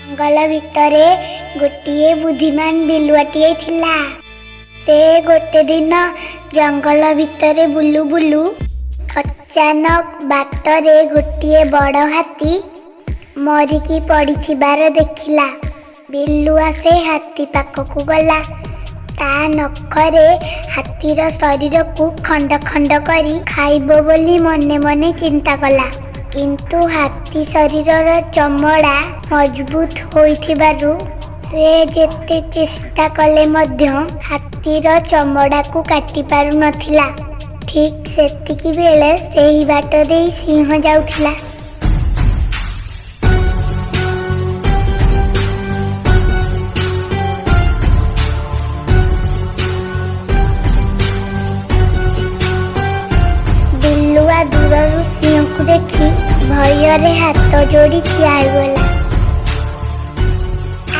ଜଙ୍ଗଲ ଭିତରେ ଗୋଟିଏ ବୁଦ୍ଧିମାନ ବିଲୁଆଟିଏ ଥିଲା। ସେ ଗୋଟେ ଦିନ ଜଙ୍ଗଲ ଭିତରେ ବୁଲୁ ବୁଲୁ ଅଚାନକ ବାଟରେ ଗୋଟିଏ ବଡ଼ ହାତୀ ମରିକି ପଡ଼ିଥିବାର ଦେଖିଲା। ବିଲୁଆ ସେ ହାତୀ ପାଖକୁ ଗଲା। ତା ନଖରେ ହାତୀର ଶରୀରକୁ ଖଣ୍ଡ ଖଣ୍ଡ କରି ଖାଇବ ବୋଲି ମନେ ମନେ ଚିନ୍ତା କଲା। କିନ୍ତୁ ହାତୀ ଶରୀରର ଚମଡ଼ା ମଜବୁତ ହୋଇଥିବାରୁ ସେ ଯେତେ ଚେଷ୍ଟା କଲେ ମଧ୍ୟ ହାତୀର ଚମଡ଼ାକୁ କାଟି ପାରୁନଥିଲା। ଠିକ୍ ସେତିକି ବେଳେ ସେହି ବାଟ ଦେଇ ସିଂହ ଯାଉଥିଲା। ବିଲୁଆ ଦୂରରୁ ସିଂହକୁ ଦେଖି ଭୟରେ ହାତ ଯୋଡ଼ି ଠିଆ ହୋଇଗଲା।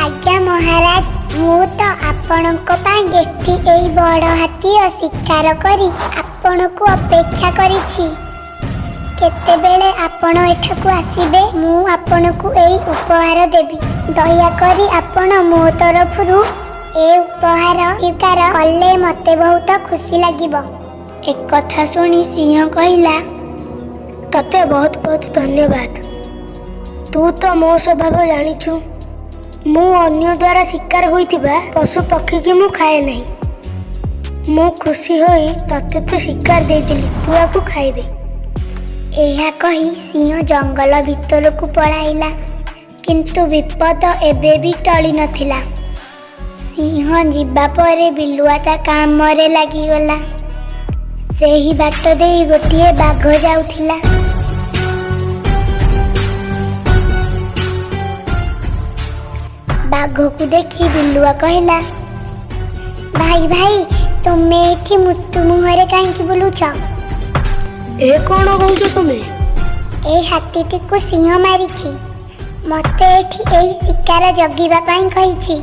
ଆଜ୍ଞା ମହାରାଜ, ମୁଁ ତ ଆପଣଙ୍କ ପାଇଁ ଏଠି ଏଇ ବଡ଼ ହାତୀର ଶିକାର କରି ଆପଣଙ୍କୁ ଅପେକ୍ଷା କରିଛି। କେତେବେଳେ ଆପଣ ଏଠାକୁ ଆସିବେ, ମୁଁ ଆପଣଙ୍କୁ ଏଇ ଉପହାର ଦେବି। ଦୟାକରି ଆପଣ ମୋ ତରଫରୁ ଏ ଉପହାର ସ୍ୱୀକାର କଲେ ମୋତେ ବହୁତ ଖୁସି ଲାଗିବ। ଏକଥା ଶୁଣି ସିଂହ କହିଲା, ତତେ ବହୁତ ବହୁତ ଧନ୍ୟବାଦ। ତୁ ତ ମୋ ସ୍ୱଭାବ ଜାଣିଛୁ। ମୁଁ ଅନ୍ୟ ଦ୍ୱାରା ଶିକାର ହୋଇଥିବା ପଶୁ ପକ୍ଷୀକି ମୁଁ ଖାଏ ନାହିଁ। ମୁଁ ଖୁସି ହୋଇ ତତେ ତ ଶିକାର ଦେଇଦେଲି, ତୁ ଆକୁ ଖାଇଦେ। ଏହା କହି ସିଂହ ଜଙ୍ଗଲ ଭିତରକୁ ପଳାଇଲା। କିନ୍ତୁ ବିପଦ ଏବେ ବି ଟଳି ନଥିଲା। ସିଂହ ଯିବା ପରେ ବିଲୁଆ ତା କାମରେ ଲାଗିଗଲା। ସେହି ବାଟ ଦେଇ ଗୋଟିଏ ବାଘ ଯାଉଥିଲା। ବାଘକୁ ଦେଖି ବିଲୁଆ କହିଲା, ଭାଇ ଭାଇ, ତୁମେ ଏଠି ମୃତ୍ୟୁ ମୁହଁରେ କାହିଁକି ବୁଲୁଛ? ଏ କ'ଣ କହୁଛ ତୁମେ? ଏ ହାତୀଟିକୁ ସିଂହ ମାରିଛି। ମତେ ଏଠି ଏହି ଶିକାର ଜଗିବା ପାଇଁ କହିଛି।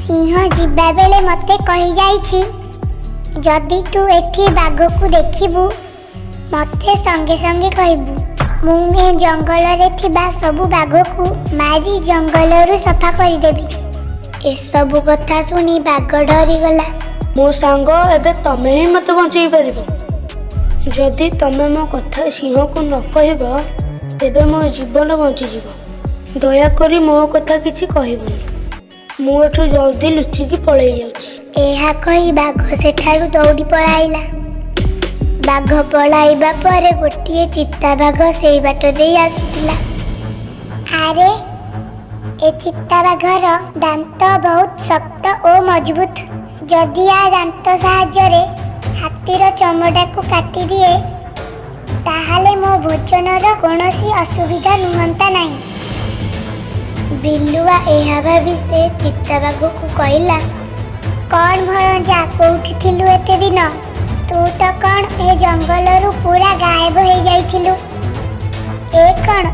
ସିଂହ ଯିବା ବେଳେ ମତେ କହିଯାଇଛି, ଯଦି ତୁ ଏଠି ବାଘକୁ ଦେଖିବୁ ମତେ ସଙ୍ଗେ ସଙ୍ଗେ କହିବୁ। ମୁଁ ଏ ଜଙ୍ଗଲରେ ଥିବା ସବୁ ବାଘକୁ ମାରି ଜଙ୍ଗଲରୁ ସଫା କରିଦେବି। ଏସବୁ କଥା ଶୁଣି ବାଘ ଡରିଗଲା। ମୋ ସାଙ୍ଗ, ଏବେ ତମେ ହିଁ ମୋତେ ବଞ୍ଚେଇ ପାରିବ। ଯଦି ତମେ ମୋ କଥା ସିଂହକୁ ନ କହିବ, ତେବେ ମୋ ଜୀବନ ବଞ୍ଚିଯିବ। ଦୟାକରି ମୋ କଥା କିଛି କହିବନି। ମୁଁ ଏଠୁ ଜଲ୍ଦି ଲୁଚିକି ପଳେଇ ଯାଉଛି। ଏହା କହି ବାଘ ସେଠାରୁ ଦୌଡ଼ି ପଳାଇଲା। ବାଘ ପଳାଇବା ପରେ ଗୋଟିଏ ଚିତାବାଘ ସେଇ ବାଟ ଦେଇ ଆସୁଥିଲା। ଆରେ, ଏ ଚିତାବାଘର ଦାନ୍ତ ବହୁତ ଶକ୍ତ ଓ ମଜବୁତ। ଯଦି ଆ ଦାନ୍ତ ସାହାଯ୍ୟରେ ହାତୀର ଚମଡ଼ାକୁ କାଟିଦିଏ, ତାହେଲେ ମୋ ଭୋଜନର କୌଣସି ଅସୁବିଧା ନୁହନ୍ତା ନାହିଁ। ବିଲୁଆ ଏହା ଭାବି ସେ ଚିତାବାଘକୁ କହିଲା, କ'ଣ ଭଣଜା, କୋଉଠି ଥିଲୁ ଏତେ ଦିନ? ତୁ ତ କ'ଣ ଏ ଜଙ୍ଗଲରୁ ପୁରା ଗାୟବ ହେଇଯାଇଥିଲୁ। ଏ କ'ଣ,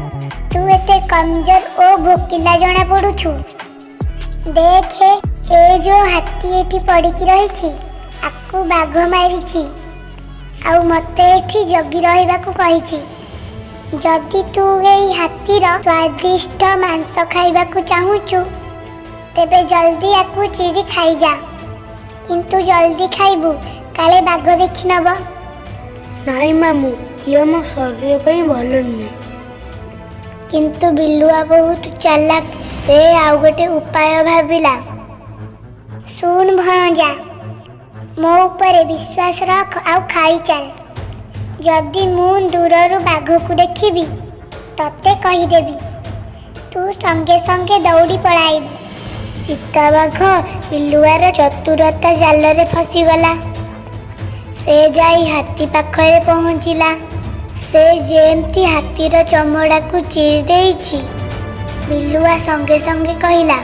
ତୁ ଏତେ କମଜୋର ଓ ଭୋକିଲା ଜଣା ପଡୁଛୁ? ଦେଖେ, ଏ ଯୋଉ ହାତୀ ଏଠି ପଡ଼ିକି ରହିଛି, ଆକୁ ବାଘ ମାରିଛି, ଆଉ ମତେ ଏଠି ଜଗି ରହିବାକୁ କହିଛି। ଯଦି ତୁ ଏଇ ହାତୀର ସ୍ୱାଦିଷ୍ଟ ମାଂସ ଖାଇବାକୁ ଚାହୁଁଛୁ, ତେବେ ଜଲ୍ଦି ଆକୁ ଚିରି ଖାଇଯା। କିନ୍ତୁ ଜଲ୍ଦି ଖାଇବୁ, କାଳେ ବାଘ ଦେଖି ନବ। ନାଇଁ ମାମୁଁ, ଇଏ ମୋ ଶରୀର ପାଇଁ ଭଲ ନୁହେଁ। କିନ୍ତୁ ବିଲୁଆ ବହୁତ ଚାଲାକ। ସେ ଆଉ ଗୋଟେ ଉପାୟ ଭାବିଲା। ଶୁଣ ଭଣଜା, ମୋ ଉପରେ ବିଶ୍ୱାସ ରଖ ଆଉ ଖାଇ ଚାଲ। ଯଦି ମୁଁ ଦୂରରୁ ବାଘକୁ ଦେଖିବି, ତତେ କହିଦେବି। ତୁ ସଙ୍ଗେ ସଙ୍ଗେ ଦୌଡ଼ି ପଳାଇବୁ। ଚିତାବାଘ ବିଲୁଆର ଚତୁରତା ଜାଲରେ ଫସିଗଲା। ସେ ଯାଇ ହାତୀ ପାଖରେ ପହଞ୍ଚିଲା। ସେ ଯେମିତି ହାତୀର ଚମଡ଼ାକୁ ଚିରି ଦେଇଛି, ବିଲୁଆ ସଙ୍ଗେ ସଙ୍ଗେ କହିଲା,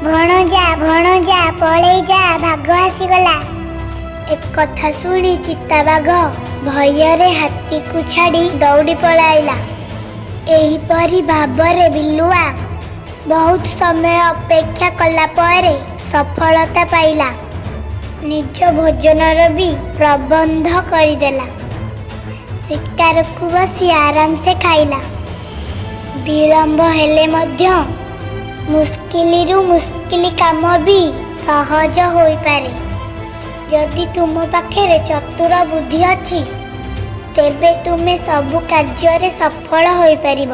ଭଣଜା ଭଣଜା, ପଳେଇ ଯା, ବାଘ ଆସିଗଲା। ଏକଥା ଶୁଣି ଚିତାବାଘ ଭୟରେ ହାତୀକୁ ଛାଡ଼ି ଦୌଡ଼ି ପଳାଇଲା। ଏହିପରି ଭାବରେ ବିଲୁଆ ବହୁତ ସମୟ ଅପେକ୍ଷା କଲା ପରେ ସଫଳତା ପାଇଲା। ନିଜ ଭୋଜନର ବି ପ୍ରବନ୍ଧ କରିଦେଲା। ଶିକାରକୁ ବସି ଆରାମସେ ଖାଇଲା। ବିଳମ୍ବ ହେଲେ ମଧ୍ୟ ମୁସ୍କିଲିରୁ ମୁସ୍କିଲି କାମ ବି ସହଜ ହୋଇପାରେ। ଯଦି ତୁମ ପାଖରେ ଚତୁର ବୁଦ୍ଧି ଅଛି, ତେବେ ତୁମେ ସବୁ କାର୍ଯ୍ୟରେ ସଫଳ ହୋଇପାରିବ।